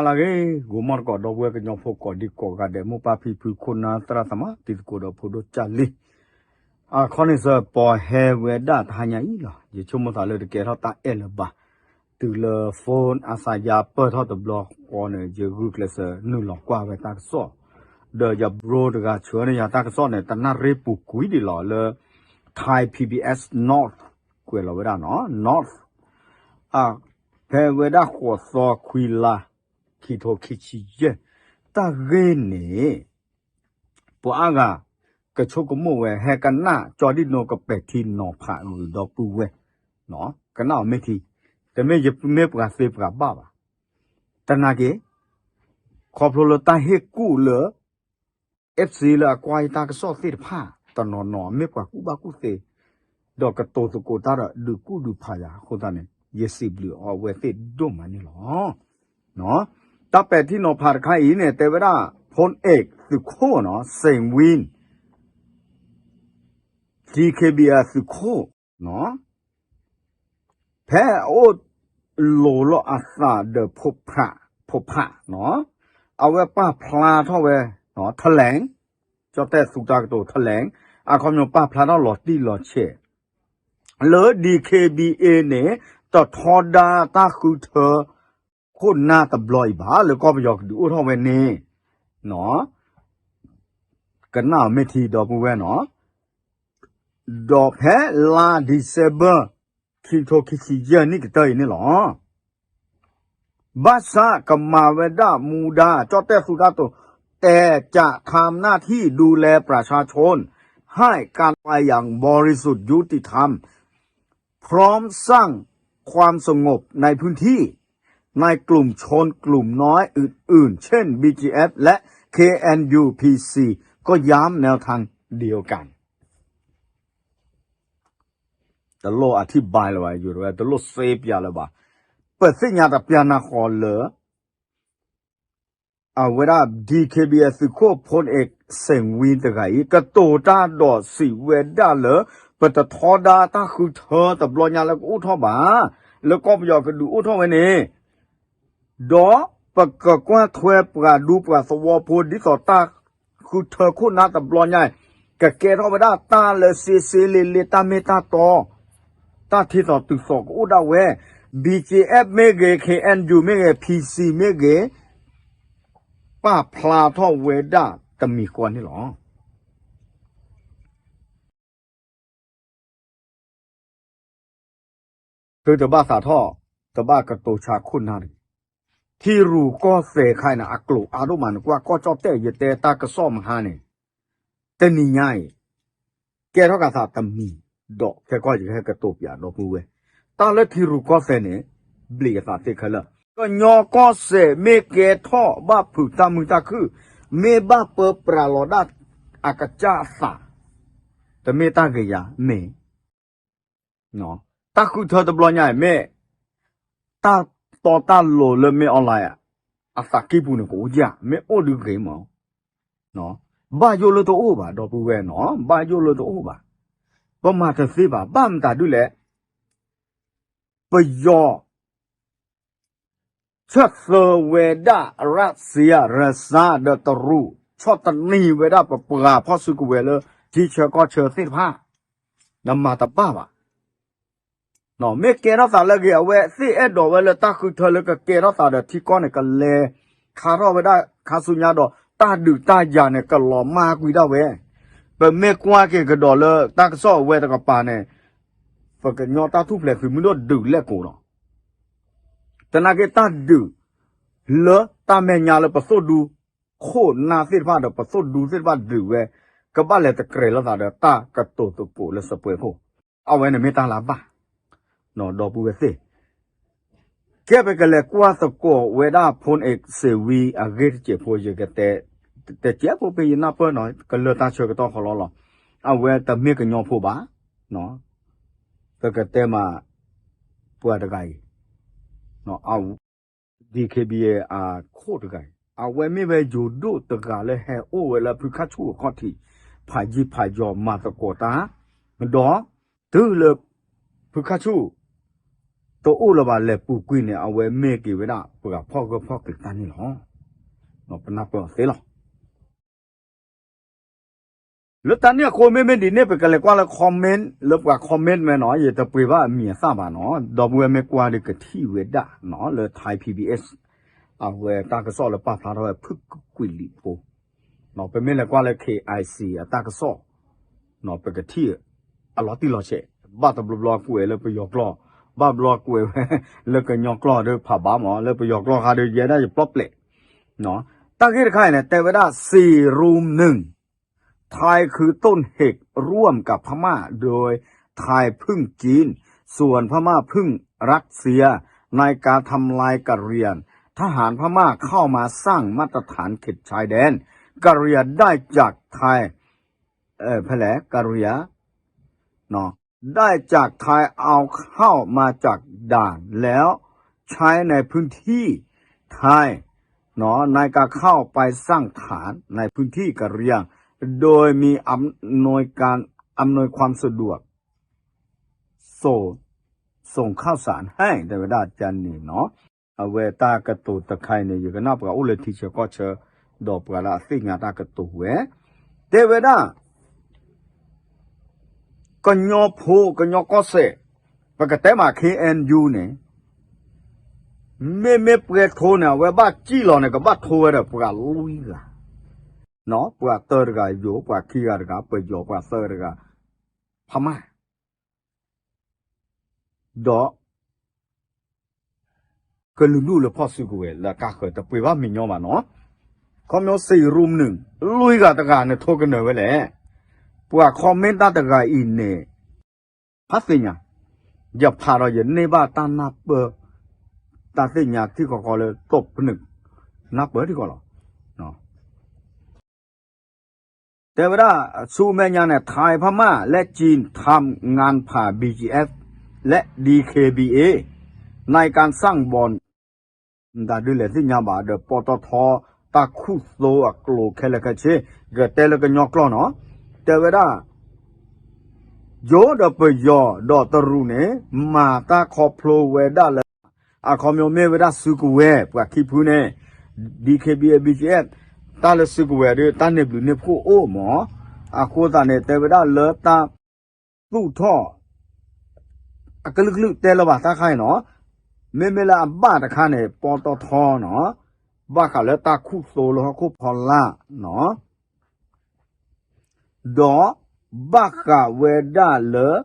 ဟါလၢအဂ့ၤ ဂိၤမီၣ်သကိး ဒီပုၢ်ဝဲၢ်ကညီဖိကိးဒံကိးဂၤဒဲး မိၢ်ပၢ်ဖံဖု ခိၣ်နၢ်သရၣ်သမါ တံၤသကိးဒီးဖိဒိၣ်ကၢ်လံ, အခီန့ၣ်စၢၤ ပှၤဟဲဝဲဒၣ်တဟါညါအံၤလီၤ. ယဆိကမိၣ်သးလၢတကဲထီၣ်တၢ်အဲၣ်လၢၤဘၣ်. တုၤလၢ phone အသးယါပၢၢ်ထီၣ်တဘျီဃီန့ၣ် ယဂုာ်ကျဲးစၢးနုာ်လီၤကွၢ်ဝဲတၢ်ကစီၣ်, ဒီးယ bro တဂၤဆှၢန့ၢ်ယၤတၢ်ကစီၣ်န့ၣ် တနၣ်ရ့ပူၤကွံာ်ဒံးလီၤလၢ Thai PBS North ကွဲးလီၤဝဲဒၣ်နီၤ North အ ဖဲဝဲဒၣ်ဃိးသီခွံလါ ခံထိခံဆံယဲၢ်, တၢ်ဂ့ၢ်န့ၣ် ပှၤအါဂၤ ကဆိကမိၣ်ဝဲ ဟဲကနၣ်ကၠီဒံၣ်နိကပဲာ်ထံနီၤဖးဂုာ်ဒီပုၢ်ဝဲၢ်, ကနၣ်အီၤမ့ၢ်ထံ, တမ့ၢ်ယမ့ၢ်ပှၤသ့ပှၤဘၣ်ဘၣ်. တနာ်က့ၤ ခီဖျိလၢတၢ်ဟ့ၣ်ကူၣ်လၢ FC လၢအကွၢ်ယတၢ်ကစီၣ်သ့ၣ်တဖၣ် တနီၤနီၤ မ့ၢ်ပှၤကူၣ်ဘၣ်ကူၣ်သ့ ဒီးကတိၤသကိးတၢ်ဒီးဒုးကူၣ်ဒုးဖးယၤအဃိသတးန့ၣ် ယစံးဘျုးအီၤအဝဲသ့ၣ်ဒိၣ်မးန့ၣ်လီၤ. တၢ်ပဲာ်ထံနီၤဖးတခါအံၤန့ၣ် တဲဝဲဒၣ် ဖိၣ်အ့ၣ်သုးခိၣ်နီၤ စ့ၣ်ဝံ DKBA သုးခိၣ် ဖဲအအိၣ်လိၤလီၤအသးဒီး ဖိဖး အဝဲပာ်ဖျါထီၣ်ဝဲ ထလဲၣ် ကၠီၣ်တဲၣ်သူတၢ်ကတိၤထလဲၣ် အခီပညီပာ်ဖျါထီၣ်လီၤတံၢ်လီၤဆဲး လၢ DKBA န့ၣ် တထီဒါတၢ်ဃုထၢ ခိၣ်နၢ်တဘျီအံၤဘၣ် လၢကီၢ်ပယီၤကဒုးအိၣ်ထီၣ်ဝဲန့ၣ် ကနၣ်အီၤမ့ၢ်ထံဒီပုၢ်ဝဲၢ်နီၤ ဒီးဖဲလါ December ခံထိခံဆံယဲၢ်နံၣ်ကတၢၢ်အံၤန့ၣ်လီၤ. ဘၣ်ဆၣ်ကမၤဝဲဒၣ်မူဒါ ကၠီၣ်တဲၣ်သူတၢ်ကတိၤ แต่จะทำหน้าที่ดูแลประชาชน ให้การเมืองอย่างบริสุทธิ์ยุติธรรม พร้อมสร้างความสงบในพื้นที่ ในกลุ่มชนกลุ่มน้อยอื่นๆ เช่น BGF และ เคเอ็นยู PC ก็ย้ำแนวทางเดียวกัน တလိၣ်အထံၣ်ဘၣ်လၢၤဘၣ် ယိၤတဝဲ တလိၣ်စ့ပျးလၢၤဘၣ်. ပသ့ၣ်ညါတပျၢ်နၢ်ဃီလၢ အဝဲဒၣ် DKBA သုးခိၣ်ဖိၣ်အ့ၣ် စ့ၣ်ဝံတဂၤအံၤ ကတိၤတၢ်ဒီးစံးဝဲဒၣ်လၢ ပတထီဒါတၢ်ဃုထၢတဘျီညါလၢကအိၣ်ထီၣ်ဘၣ် လၢကီၢ်ပယီၤကဒုးအိၣ်ထီၣ်ဝဲန့ၣ် ဒီးပကကွၢ်ထွဲပှၤဒူပှၤသဝီဖိ ဒ်သိးတၢ်ဃုထၢခိၣ်နၢ်တဘျီညါအံၤ ကကဲထီၣ်ဝဲဒၣ်တၢ်လၢစ့စ့လ့လ့ တၢ်မ့ၢ်တၢ်တီ တၢ်ထံသီၣ်တုၤသီၣ်ကအိၣ်ဒၣ်ဝဲ BGF မ့ၢ်ဂ့ၤ KNU မ့ၢ်ဂ့ၤ PC မ့ၢ်ဂ့ၤ ပာ်ဖျါထီၣ်ဝဲဒၣ်တမံၤဃီန့ၣ်လီၤ. သုတဘၣ်သးထီၣ် တဘၣ်ကတိၤဆါခိၣ်နၢ်တဂ့ၤ. ထံရူၢ်ကီၢ်သဲးခါအံၤန့ၣ် အကျိၤအါဒိၣ်မးန့ၣ် ကွၢ်ကီၢ်ကၠီၣ်တဲၣ် ယတဲတၢ်ကစီၣ်မဟါန့ၣ် တနံၤညါအံၤ ကဲထီၣ်ကသးတမံၤ ဒီးခဲကီၢ်ယကဟဲကတိၤပၠးဒီပုၢ်ဝဲၢ် တၢ်လၢထံရူၢ်ကီၢ်သဲးန့ၣ် ဘျံးအသးသ့ခဲလၢာ် ကညီကီၢ်စဲၣ်မ့ၢ်ကဲထီၣ်ဘၣ်ဖုးတၢ်မုာ်တၢ်ခုၣ် မ့ၢ်ဘၣ်ပၢပြးလီၤဒၣ်အကစၢ်အသး တမ့ၢ်တၢ်ဂ့ၤယၤမ့ၢ် တၢ်ဃုထၢတဘျီညါအံၤမ့ၢ် တၢ်တီတၢ်လိၤလၢမ့ၢ် online အသးကံၢ်ပူၤန့ၣ် ကအိၣ်ယၢ် မ့ၢ်အိၣ်ဒုးဂ့ၤမး ဘၣ်ယိၣ်လၢတအိၣ်ဘၣ် ဒီပုၢ်ဝဲၢ်နီၤ ဘၣ်ယိၣ်လၢတအိၣ်ဘၣ်. ပမၤတသ့ဘၣ် ဘၣ်မတၤဒုလဲၣ် ပယီၤ ဆၢၣ်သၢဝဲဒၣ် ရၢၣ်စံယါ ရၢၣ်စၢ် ဒီးတရူး ဆီၣ်သနံးဝဲဒၣ်ပပှၤဖီၣ်စုကဝဲၤလၢ ထံဆၢကီၢ်ဆၢသ့ၣ်တဖၣ် နမၤတဘၣ်ဘၣ်. မ့ၢ်ကဲထီၣ်သးလၢအဂ့ၤ အဝဲသ့ၣ်အဲၣ်ဒိးဝဲလၢတၢ်ဃုထၢလၢကကဲထီၣ်သးဒီးထံကီၢ်န့ၣ် ကလဲၤခါထီၣ်ဝဲဒၣ်ခါဆူညါဒီး တၢ်ဒုးတၢ်ယၤန့ၣ် ကလီၤမၢ်ကွံာ်ဒၣ်ဝဲ. ပမ့ၢ်ကွၢ်က့ၤကဒီးလၢတၢ်ကစီၣ်အဝဲတကပၤန့ၣ် ပကညီတၢ်ထူၣ်ဖျဲးသုးမုၢ်ဒိၣ်ဒုးလဲၣ်ကိးလီၤ. သနာ်က့တၢ်ဒုး လၢတၢ်မဲာ်ညါလၢပသိၣ်ဒူ ခိၣ်နၢ်သ့ၣ်တဖၣ်ဒီးပသိၣ်ဒူသ့ၣ်တဖၣ်ဒုးဝဲ ကဘၣ်လဲၤတကြၢးလိာ်သးဒီးတၢ်ကတိၤသကိးလၢစပွဲခိၣ် အဝဲန့ၣ်မ့ၢ်တၢ်လၢဘၣ် ဒီပုၢ်ဝဲၢ်သ့ၣ် ကဲပကလဲၤကွၢ်သကိးဝဲဒၣ်ဖိၣ်အ့ၣ်စ့ၣ်ဝံအဂ့ၢ်တစဲးဖိ ယကတဲ တစဲးဖိဖဲယနၢ်ပၢၢ်နီၤ ကလၢတၢ်ဆၢကတီၢ်ခီလီၤလီၤ. အဝဲတမ့ၢ်ကညီဖိဘၣ် ပကတဲမး ပှၤတဂၤအံၤ DKBA အခိၣ်တဂၤအံၤ အဝဲမ့ၢ်ဝဲယိၤဒိၣ်တဂၤလၢဟဲအိၣ်ဝဲလၢဖုခၣ်ဆူၣ်အခီၣ်ထံး ဖးယံၤဖးယီၤမၤသကိးတၢ် ဒီး တုၤလၢ ဖုခၣ်ဆူၣ် တအိၣ်လၢၤဘၣ်လဲၤပူၤကွံာ်န့ၣ် အဝဲမ့ၢ်က့ၤဝဲဒၣ်ပှၤဖီၣ်ဂၢၢ်ဖီၣ်ကျၢၤတၢ်န့ၣ်လီၤ. ပနၢ်ပၢၢ်အီၤသ့လီၤ. လၢတၢ်န့ၣ်အဃိ မ့မ့ၢ်ဒ်န့ၣ် ပကလဲၤကွၢ်လၢ comment လၢပှၤ comment ဝဲနီၤ, ယတပှ့ၤဘၣ်အမံၤအသၣ်ဘၣ်နီၤ, ဒီပုၢ်ဝဲၢ်မ့ၢ်ကွၢ်ဒီးကထံၣ်ဝဲဒၣ်နီၤ, လၢ Thai PBS အဝဲတၢ်ကစီၣ်လၢပာ်ဖျါထီၣ်ဝဲဖုၣ်ကကွံာ်လံာ်ဖိ, ပမ့ၢ်လဲၤကွၢ်လၢ KIC အတၢ်ကစီၣ် ပကထံၣ်အလီၤတံၢ်လီၤဆဲး, ဘၣ်တဘျီဘျီကွဲးလၢပယီၤကျိာ်, ဘၣ်ဘျီကွဲးဝဲလၢကညီကျိာ်ဒီးဖးဘၣ်မး, လၢပယီၤကျိာ်ခါဒီးယဲဒၣ်ယပျီပျဲး, တၢ်ဂ့ၢ်တခါအံၤန့ၣ် တဲဝဲဒၣ် สี่รุมหนึ่ง ไทยคือต้นเหตุร่วมกับพม่า โดยไทยพึ่งจีน ส่วนพม่าพึ่งรัสเซีย ในการทำลายกะเหรี่ยง ทหารพม่าเข้ามาสร้างมาตรฐานเขตชายแดน กะเหรี่ยงได้จากไทย เอ่อ แผลกะเหรี่ยง เนาะ ได้จากไทยเอาเข้ามาจากด่านแล้วใช้ในพื้นที่ไทย เนาะ ในการเข้าไปสร้างฐานในพื้นที่กะเหรี่ยง โดยมีอำนวยการอำนวยความสะดวก ส่ง ส่งข้าวสารให้ တဲဝဲဒၣ်န့ၣ်နီၤ. အဝဲတၢ်ကတိၤတခါအံၤန့ၣ် ယကနၣ်ပှၤအိၣ်လၢထံဆၢကီၢ်ဆၢ ဒီးပှၤလၢအသ့ၣ်ညါတၢ်ကတိၤဝဲ တဲဝဲဒၣ် ကညီဖိ ကညီကီၢ်စဲၣ် ပကတဲမး KNU န့ၣ် မ့မ့ၢ်ပှဲၤထိန့ၣ် အဝဲဘၣ်စံၣ်လီၤန့ၣ် ကဘၣ်ထိဝဲဒီးပှၤလွံၢ်ဂၤ, ပှၤတၢတဂၤယိၤ ပှၤခံဂၤတဂၤ ပယီၤ ပှၤသၢတဂၤ ဖမၣ် ဒီး ကလုာ်ဒူၣ်လၢဖီၣ်စုကဝဲၤလၢအကါဃၢၤ တပှ့ၤဘၣ်မံၤညီဘၣ်နီၤ. ခီဖျိ สี่รุมหนึ่ง လွံၢ်ဂၤတဂၤန့ၣ် ထိကနၢၤဝဲလဲၣ်. ပှၤ comment တၢ်တဂၤအံၤန့ၣ် ဖးသ့ၣ်ညါ, ယဖးဒီးယန့ၢ်ဘၣ်တၢ်နၢ်ပၢၢ် တၢ်သ့ၣ်ညါထံကီကီလၢ တၢ်ပနုာ် နၢ်ပၢၢ်ထံကီလီၤ. တဲဝဲဒၣ် ဆူမဲာ်ညါန့ၣ် ไทย พม่า และจีน ทำงานผ่าน บีจีเอฟ และ ดีเคบีเอ ในการสร้างบ่อน မတၤဒုလဲၣ်သ့ၣ်ညါဘၣ်ဒီး ปตท တၢ်ခူၣ်သိအကျိၤခဲလၢာ်ခဲဆ့ ကတဲလၢကညီကျိာ်နီၤ, တဲဝဲဒၣ် ယိၤဒီးပယီၤဒီးတရူးန့ၣ် မၤတၢ်ခီဖျိဝဲဒၣ်လၢ အခီပညီမ့ၢ်ဝဲဒၣ်စုကဝဲၤ ပှၤခံဖုန့ၣ် ဒီး ခ့ဘံၣ်အ့ၣ် ဘံၣ်ကၠံအ့ၣ် တၢ်လၢစုကဝဲၤဒီး တၢ်န့ၢ်ဘျုးန့ၢ်ဖှိၣ်အိၣ်မး, အဃိသတးန့ၣ် တဲဝဲဒၣ်လၢတၢ်သူၣ်ထီၣ် အကလုာ်ကလုာ်တဲလၢၤဘၣ်တၢ်ခါအံၤနီၤ, မ့မ့ၢ်လၢအဘၣ်တခါန့ၣ် ပီတီထီနီၤ, ဘၣ်ဃးလၢတၢ်ခူၣ်သိလၢဟီၣ်ခိၣ်ဖီလာ်နီၤ ဒီးဘၣ်ဃးဝဲဒၣ်လၢ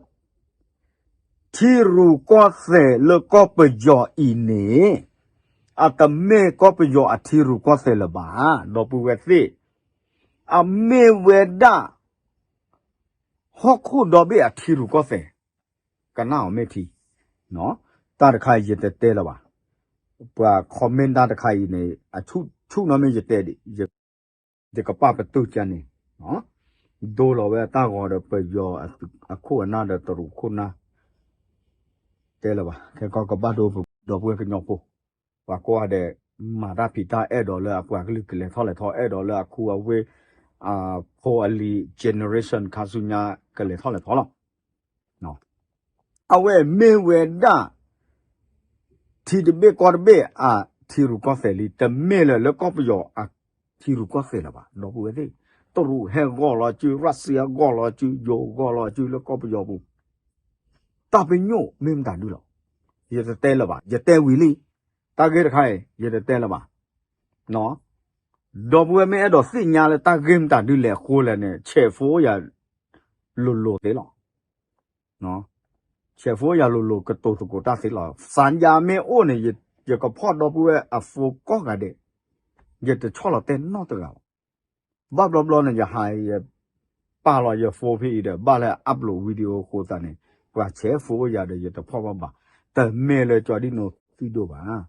ထံရူၢ်ကီၢ်သဲးလၢကီၢ်ပယီၤအံၤန့ၣ် အတမ့ၢ်ကီၢ်ပယီၤအထံရူၢ်ကီၢ်သဲးလၢၤဘၣ်, ဒီပုၢ်ဝဲၢ်သ့ၣ်, အမ့ၢ်ဝဲဒၣ် ဟီၣ်ခိၣ်ဒီဘ့ၣ်အထံရူၢ်ကီၢ်သဲး, ကနၣ်အီၤမ့ၢ်ထံ, တၢ်တခါအံၤယတတဲလၢၤဘၣ်, ပှၤ comment တၢ်တခါအံၤန့ၣ် အဆူၣ်နီၢ်မ့ၢ်ယတဲဒ် ယကပာ်ပတုာ်ကန့ၣ်, ဒိလီၤဝဲအတၢ်ဂီၤဒီးပယီၤအခိၣ်အနၢ်ဒီးတရူးခိၣ်နၢ်, တဲလၢၤဘၣ်, ခဲကီၢ်ကဘၣ်ဒိပဒီပုၢ်ဝဲၢ်ကညီဖိ, ပှၤကိးဂၤဒဲး မၤတၢ်ဖံးတၢ်အဲၣ်ဒိးလၢအပှၤကလုာ်ကလဲၤထီၣ်လဲၤထီ အဲၣ်ဒိးလၢအခူအဝ့ၢ် အဖိအလံၤ generation ခါဆူညါကလဲၤထီၣ်လဲၤထီလီၤ. အဝဲမ့ၢ်ဝဲဒၣ် ထံတဘ့ၣ်ကီၢ်တဘ့ၣ်အထံရူၢ်ကီၢ်သဲးလံ, တမ့ၢ်လၢလၢကီၢ်ပယီၤအထံရူၢ်ကီၢ်သဲးလၢၤဘၣ်, ဒီပုၢ်ဝဲၢ်သ့ၣ်, တရူးဟဲဂီၢ်လီၤစု, ရၢၣ်စ့ဟဲဂီၢ်လီၤစု, ယိၤဂီၢ်လီၤစုလၢကီၢ်ပယီၤပူၤ, တၢ်ပညိၣ်မ့ၢ်မတၤဒုလီၤ, ယတတဲလၢၤဘၣ်, ယတဲဝံၤလံ, တၢ်ဂ့ၢ်တခါအံၤ ယတတဲလၢၤဘၣ် ဒီပုၢ်ဝဲၢ်မ့ၢ်အဲၣ်ဒိးသ့ၣ်ညါလၢတၢ်ဂ့ၢ်မတၤဒုလဲၣ်အဃိလဲၣ်န့ၣ် ဆဲးဖိယၤ လိၤလိၤသ့လီၤ. ဆဲးဖိယၤလိၤလိၤကတိၤသကိးတၢ်သ့လီၤ. သံယၤမ့ၢ်အိၣ်န့ၣ် ယကဖီၣ်ဒီပုၢ်ဝဲၢ်အ phone ကိးဂၤဒဲး, ယတဆီၣ်လီၤတဲာ်နီတဂၤဘၣ်. ဘၣ်ဘျီဘျီန့ၣ် ယဟး ယပာ်လီၤယ phone ဖဲအံၤဒီး ဘၣ်လၢ upload video အဃိသတးန့ၣ် ပှၤဆဲးဖိယၤဒီး ယတဖီၣ်ဘၣ်ဘၣ်. တမ့ၢ်လၢကၠီဒံၣ်နိသံဒိၣ်ဘၣ်.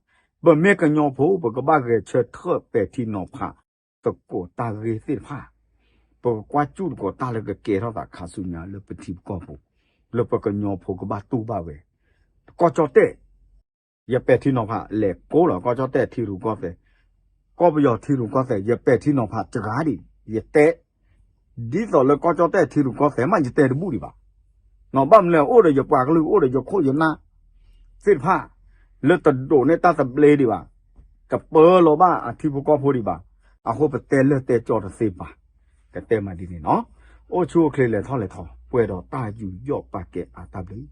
ပမ့ၢ်ကညီဖိ ပကဘၣ်ဂဲၤဆၢထၢၣ်ပဲာ်ထံနီၤဖးသကိးတၢ်ဂ့ၢ်သ့ၣ်တဖၣ်, ပကကွၢ်စူၣ်သကိးတၢ်လၢကကဲထီၣ်သးခါဆူညါလၢပထံပကီၢ်ပူၤ, လၢပကညီဖိကဘၣ်တူၢ်ဘၣ်ဝဲ, ကီၢ်ကၠီၣ်တဲၣ် ယပဲာ်ထံနီၤဖး လဲၤကိးလီၤ ကီၢ်ကၠီၣ်တဲၣ်ထံရူၢ်ကီၢ်သဲး, ကီၢ်ပယီၤထံရူၢ်ကီၢ်သဲး ယပဲာ်ထံနီၤဖးတဂၤဒံး ယတဲ, ဒ်သိးလၢကီၢ်ကၠီၣ်တဲၣ်ထံရူၢ်ကီၢ်သဲးမး ယတဲတဘူၣ်ဒံးဘၣ်. ဘၣ်မနုၤလဲၣ် အိၣ်ဒီးယပှၤကလုာ် အိၣ်ဒီးယခိၣ်ယနၢ်, သ ကပၢလီၤဘၣ်အတၢ်မၤစၢၤသ့ၣ်တဖၣ် လၢတဒိးန့ၢ်တၢ်သဘျ့ဒံးဘၣ်, ကပၢလီၤဘၣ်အထံဖိကီၢ်ဖိဒံးဘၣ်, အဃိပတဲလၢာ်တဲကၠီတသ့ဘၣ်, ကတဲမးဒ်န့ၣ်နီၤ, အိၣ်ဆူၣ်အိၣ်ချ့လဲၤထီၣ်လဲၤထီ ပှဲၤဒီးတၢ်ယူးယီၣ်ပာ်ကဲအတၢ်ဘျုး